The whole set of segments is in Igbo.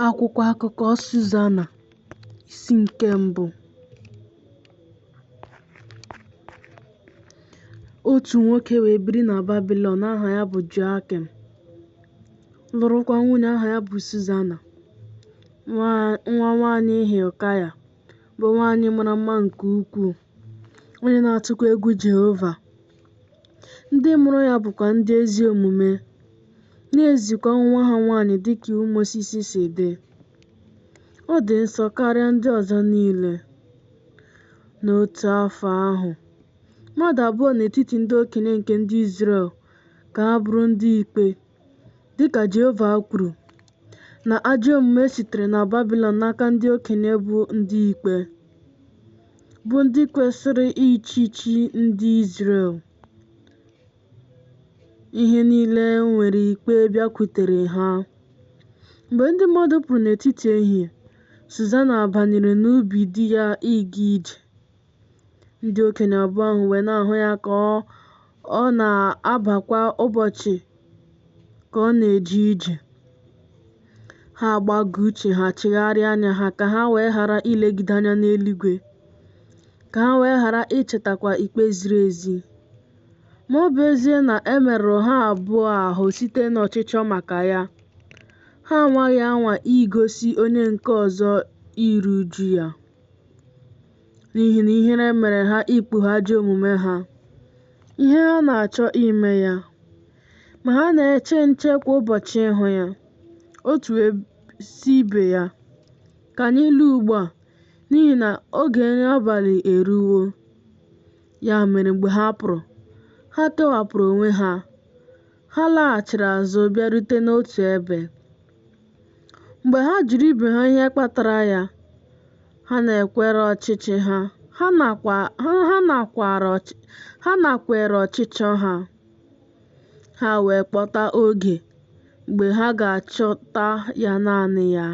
Akwụkwọ akụkọ Susana, isi nke mbụ. Otu nwoke wee biri na Babilọn aha ya bụ Joakim, lụrụkwa nwunye aha ya bụ Susana, nwa nwanyị Hilkaya, bụ nwanyị mara mma nke ukwuu, onye na-atụkwa egwu Jehova. Ndị mụrụ ya bụkwa ndị ezi omume, na-ezikwa nwa ha nwanyị dịka iwu Mosis si dị. Ọ dị nsọ karịa ndị ọzọ niile. N'otu afọ ahụ, mmadụ abụọ n'etiti ndị okenye nke ndị Izrel ka ha bụrụ ndị ikpe, dịka Jehova kwuru, na ajọ omume sitere na Babilọn n'aka ndị okenye bụ ndị ikpe, bụ ndị kwesịrị ịchịchị ndị Izrel. Ihe niile nwere ikpe bịakwutere ha. Mgbe ndị mmadụ pụrụ n'etiti ehihie, Susana banyere n'ubi di ya ịga ije. Ndị okenye abụọ ahụ wee na-ahụ ya ka ọ na-aba kwa ụbọchị ka ọ na-eje ije. Ha agbagọ uche ha chigharịa anya ha ka ha wee ghara ilegide anya n'eluigwe, ka ha wee ghara ichetakwa ikpe ziri ezi. Ma ọ bụ ezie na e merụrụ ha abụọ ahụ site n'ọchịchọ maka ya, ha anwaghị anwa igosi onye nke ọzọ iru uju ya. N'ihi na ihere mere ha ikpughe ajọ omume ha, ihe ha na-achọ ime ya. Ma ha na-eche nche kwa ụbọchị ịhụ ya. Otu wee sị ibe ya, Ka anyị laa ugbu a, n'ihi na oge nri abalị eruwo. Ya mere mgbe ha pụrụ, ha kewapụrụ onwe ha. Ha laghachiri azụ bịarute n'otu ebe. Mgbe ha jụrụ ibe ha ihe kpatara ya, ha nakwere ọchịchọ ha. Ha wee kpọta oge mgbe ha ga-achọta ya naanị ya.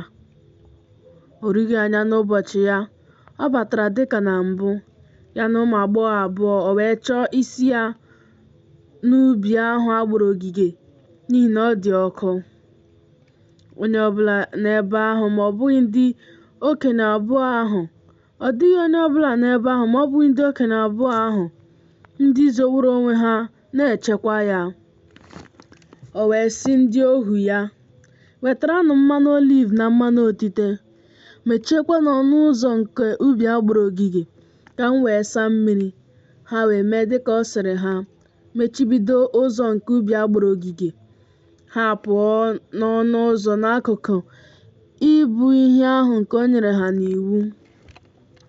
O rughị anya n'ụbọchị ya, ọ batara dịka na mbụ, ya na ụmụ agbọghọ abụọ, o wee chọọ isi ya n'ubi ahụ a gbara ogige, n'ihi na ọ dị ọkụ. Onye ọbụla n'ebe ahụ ma ọ bụghị ndị okenye abụọ ahụ, ọ dịghị onye ọbụla n'ebe ahụ ma ọ bụghị ndị okenye abụọ ahụ, ndị zoworo onwe ha na-echekwa ya. O wee sị ndị ohu ya, Wetaranụ mmanụ oliv na mmanụ otite, mechiekwanụ ọnụ ụzọ nke ubi a gbara ogige, ka m wee saa mmiri. Ha wee mee dịka ọ sịrị ha, mechibido ụzọ nke ubi a gbara ogige. Ha pụọ n'ọnụ ụzọ n'akụkụ ịbụ ihe ahụ nke o nyere ha n'iwu.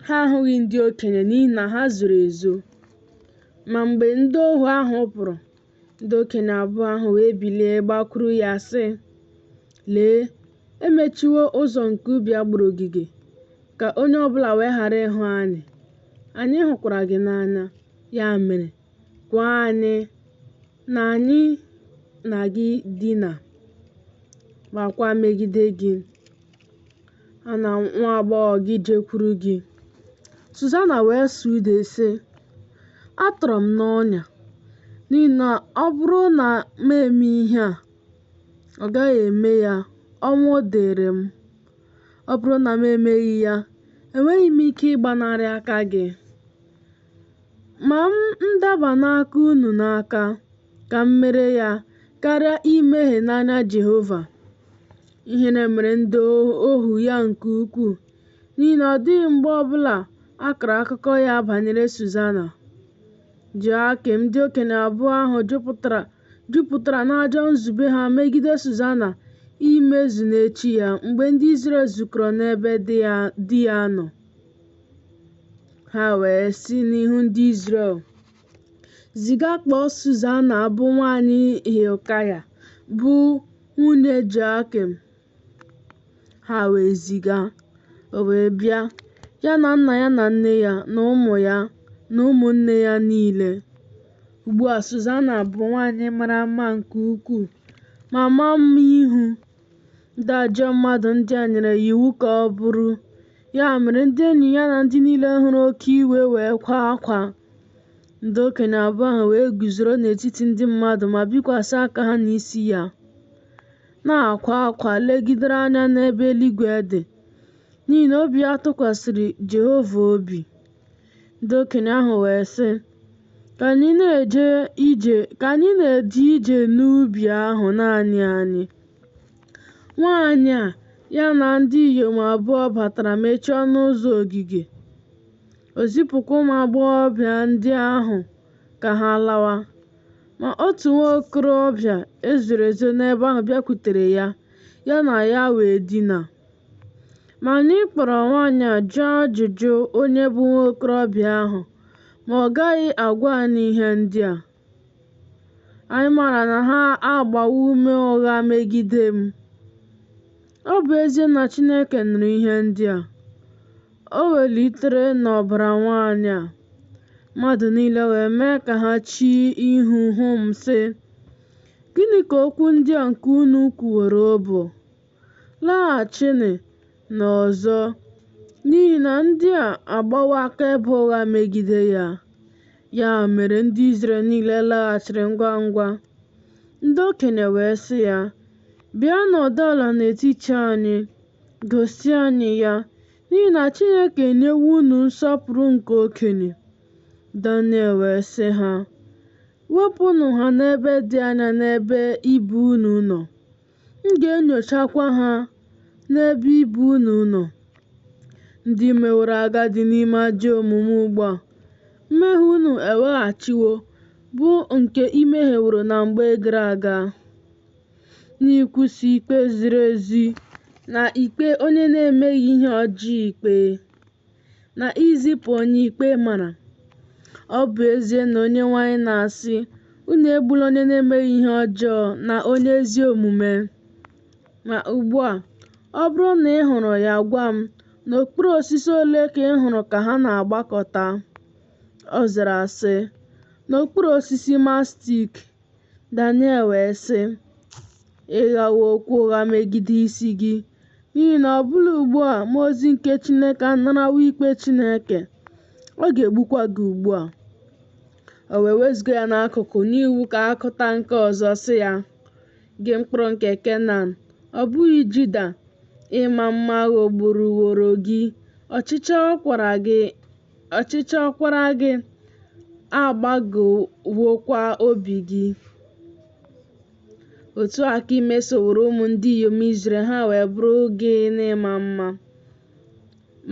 Ha ahụghị ndị okenye n'ihi na ha zoro ezo. Ma mgbe ndị ohu ahụ pụrụ, ndị okenye abụọ ahụ wee bilie gbakwuru ya, sị, Lee, e mechiwo ụzọ nke ubi a gbara ogige, ka onye ọbụla wee ghara ịhụ anyị. Anyị hụkwara gị n'anya, ya mere, gwa anyị na anyị na gị dina, gbakwa megide gị, ha na nwa agbọghọ gị jekwuru gị. Susana wee sụọ ude, sị, Atọrọ m n'ọnya, n'ihi na ọ bụrụ na m eme ihe a, ọ gaghị eme ya, ọnwụ dịrị m. Ọ bụrụ na m emeghị ya, enweghị m ike ịgbanarị aka gị. Ma m ndaba n'aka unu n'aka, ka m mere ya, karịa imehie n'anya Jehova. Ihere mere ndị ohu ya nke ukwuu, n'ihi na ọ dịghị mgbe ọ bụla a kọrọ akụkọ ya banyere Susana. Joakim, ndị okenye abụọ ahụ jupụtara n'ajọ nzube ha megide Susana imezu n'echi ya, mgbe ndị Izrel zukọrọ n'ebe di ya nọ. Ha wee si n'ihu ndị Izrel ziga kpọọ Susana bụ nwanyị Hilkaya, bụ nwunye Joakim. Ha wee ziga, o wee bịa, ya na nna ya na nne ya, na ụmụ ya, na ụmụnne ya niile. Ugbu a Susana bụ nwanyị mara mma nke ukwuu, ma maa mma ihu. Ndị ajọ mmadụ ndị a nyere ya iwu ka ọ bụrụ. Ya mere ndị enyi ya na ndị niile hụrụ oke iwe wee kwaa akwa. Ndị okenye abụọ ahụ wee guzoro n'etiti ndị mmadụ ma bikwasị aka ha n'isi ya. na-akwa akwa legidere anya n'ebe eluigwe dị, n'ihi na obi ya tụkwasịrị Jehova obi. Ndị okenye ahụ wee sị, Ka anyị na-eje ije n'ubi ahụ naanị anyị. Nwaanyị a, ya na ndị inyom abụọ batara mechie ọnụ ụzọ ogige. O zipụkwa ụmụ agbọghọbịa ndị ahụ ka ha lawa. Ma otu nwa okorobịa e zoro ezo n'ebe ahụ bịakwutere ya, ya na ya wee dina. Ma anyị kpọrọ nwaanyị a jụọ ajụjụ onye bụ nwa okorobịa ahụ, ma ọ gaghị agwa anyị ihe ndị a. Anyị maara na ha agbawo ume ụgha megide m. Ọ bụ ezie na Chineke nụrụ ihe ndị a, o welitere n'ọbara nwaanyị a. Mmadụ niile wee mee ka ha chee ihu hụ m, sị, Gịnị ka okwu ndị a nke unu kwuworo bụ? Laghachinụ n'ọzọ, n'ihi na ndị a agbawo akaebe ụgha megide ya. Ya mere ndị Izrel niile laghachiri ngwa ngwa. Ndị okenye wee sị ya, Bịa nọdụ ala n'etiti anyị, gosi anyị ya, n'ihi na Chineke enyewo unu nsọpụrụ nke okenye. Daniel wee sị ha, Wepụnụ ha n'ebe dị anya n'ebe ibe unu nọ. M ga-enyochakwa ha n'ebe ibe unu nọ. Ndị meworo agadi n'ime ajọ omume ugbu a, mmehie unu eweghachiwo, bụ nke i mehieworo na mgbe gara aga. N'ikwusa ikpe ziri ezi na ikpe onye na-emeghị ihe ọjọọ ikpe, na izipụ onye ikpe mara. Ọ bụ ezie na Onyenwe anyị na-asị, Unu egbula onye na-emeghị ihe ọjọọ na onye ezi omume. Ma ugbu a, ọ bụrụ na ị hụrụ ya, gwa m, n'okpuru osisi ole ka ị hụrụ ka ha na-agbakọta? Ọ zara sị, N'okpuru osisi mastik. Daniel wee sị, Ị ghawo okwu ụgha megide isi gị, n'ihi na ọbụla ugbu a mmụọ ozi nke Chineke anarawo ikpe Chineke, ọ ga-egbukwa gị ugbu a. O wee wezụga ya n'akụkụ, nye iwu ka a kụta nke ọzọ, sị ya, Gị mkpụrụ nke Kenan, ọ bụghị Juda, ịma mma ghọgburuworo gị, ọchịchọ kwara gị agbagọwokwa obi gị. Otu a ka i mesoworo ụmụ ndị inyom Izrel, ha wee bụrụ gị n'ịma mma.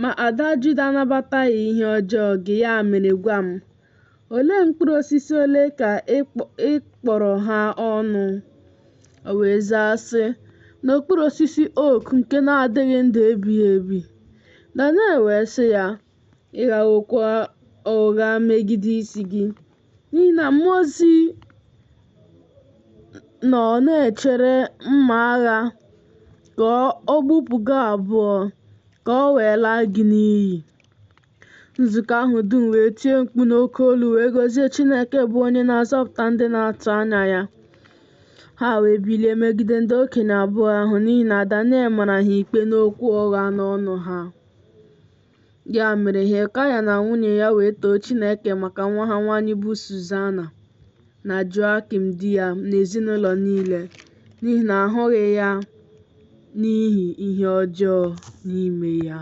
Ma ada Juda anabataghị ihe ọjọọ gị, ya mere gwa m, olee mkpụrụ osisi ole ka ị kpọrọ ha ọnụ? O wee zaa sị, N'okpuru osisi ook nke na-adịghị ndụ ebighị ebi. Daniel wee sị ya, Ị ghawo okwu ụgha megide isi gị, n'ihi na mmụọ ozi nọ na-echere mma agha ka o gbupụ gị abụọ, ka o wee laa gị n'iyi. Nzukọ ahụ dum wee tie mkpu n'oke olu wee gọzie Chineke bụ onye na-azọpụta ndị na-atụ anya ya. Ha wee bilie megide ndị okenye abụọ ahụ n'ihi na Daniel mara ha ikpe n'okwu ụgha n'ọnụ ha. Ya mere Hilkaya na nwunye ya wee too Chineke maka nwa ha nwaanyị bụ Suzana na Joakim di ya na ezinụlọ niile, n'ihi na a hụghị ya n'ihi ihe ọjọọ n'ime ya.